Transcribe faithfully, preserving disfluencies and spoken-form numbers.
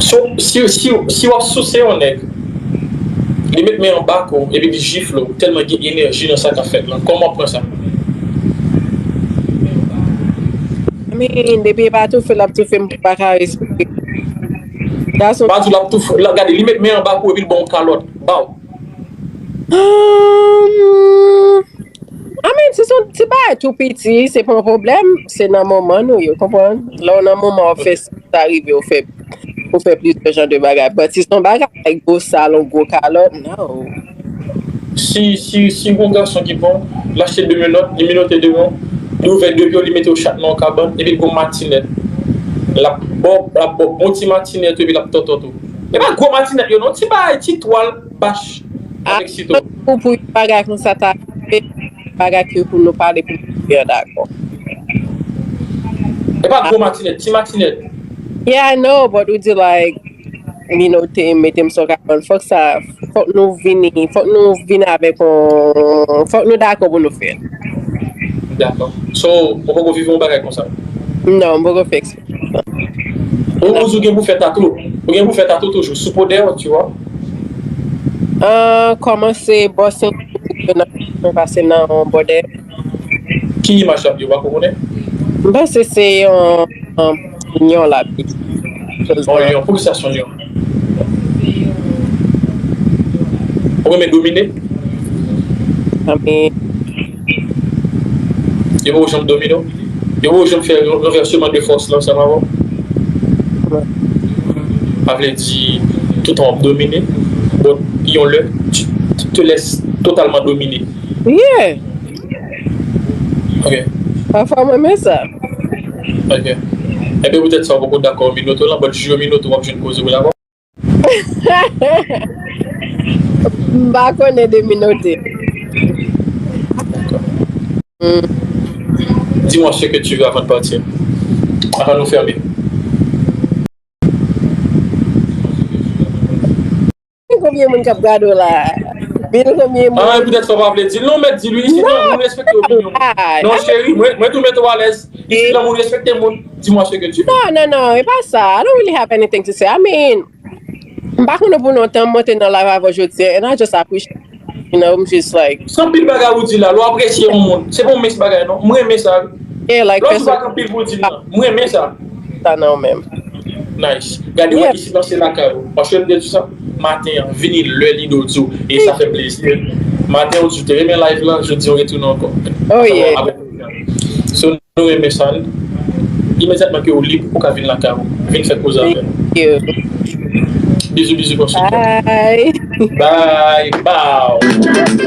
So, si, si, si w ap souse yon nèg, li met men anba kou epi li jifle w, tèlman gen enèji nan sa k ap fèt lan. Kòman w pran sa? I mean, depi e pa toufe l ap toufe m, m pa ka respekte. That's Pa di l ap toufe, la, gade, li met men anba kou epi l ba w kalòt. Ba w. Um, I mean, si se yon ti bagay tou piti, se pa yon pwoblèm, se nan moman nou, yo konprann. Lè w nan moman w ap fè sa, sa rive, ou fè, ou fè plizyè jan de bagay. But si se yon bagay like gwo salon, gwo kalòt, no. Si, si, si yon gason ki bon, l achte de menòt, li menote devan, li ouvè de pye w, li mete w chak nan yon kabann, epi l gon matinèt. L ap ba w, l ap ba w bon ti matinèt, epi l ap tòtòt ou. E pa gwo matinèt yo non, ti bagay, ti twal, bach, avèk sitwon. Ou pou yon bagay konsa ta rive, bagay ke pou nou pale pou nou fè dakò. E pa gwo matinèt, ti matinèt. Yeah, I know, but ou di like, menote, mete m sou kabann. Fòk sa, fòk nou vini, fòk nou vini avèk yon, fòk nou dakò pou nou fè l. Dakò. So, ou poko viv yon bagay konsa? Non, m poko fè eksperyans. Ou, ou di w gen pou fè tatou. Ou gen pou fè tatou toujou. Sou po dèyè w, tu vois. Ah, kòmanse bò senti nan, pase nan bò dèyè. Ki imaj l ap ye, ou pa ko konnen? M panse se yon, yon lyon l ap ye. Yon lyon. Poukisa se yon lyon? Ou renmen domine? Anpi, Yo poko janm domine w? Yo poko janm fè yon ranvèseman de fòs la ansanm avè w? Sa vle di, toutan w ap domine, bon, yon lè, tu, tu te laisses totalement dominer. Yeah, Ok, pafwa mwen men sa. Ok. Enben, poutèt sa, w poko dakò menote w lan, but jou yo menote w, w ap jwenn koze w, dakò? M pa konnen de menote. Dis-moi ce que tu veux avant de partir. Avan nou fèmen. Konbyen moun k ap gade w la? Bin konbyen moun? Ah, poutèt sa w pa vle di l. Non, mèt di l wi. Isit lan, moun respekte opinyon moun. Non, cheri, mwen, mwen tou mete w alèz. Isit lan, moun respekte moun. Dis-moi ce que tu veux. Non, non, non, e pa sa. I don't really have anything to say. I mean, m pa konnen pou lontan, m monte nan live avè w jodi a, and I just appreciate, you know, I'm just like, Se anpil bagay ou di la, lè w apresye yon moun. Se pa yon mens bagay, non. Mwen renmen sa. Yeah, like, Lè w di w pa gen anpil pou w di m nan. Mwen renmen sa. Sa nan menm. Nice. Gade, wè, isit lan se lakay ou. Paske m te di sa, maten an, vini lè li do di w. E sa fè m plezi. Maten ou di w te renmen live lan, jodi ou retounen ankò. Oh, yeah. So, nou renmen sa. Imedyatman ke ou lib, ou ka vin lakay ou. Vin fè koze avè nou. Bizou, bizou, bonsoir. Bye. Bye. Bye.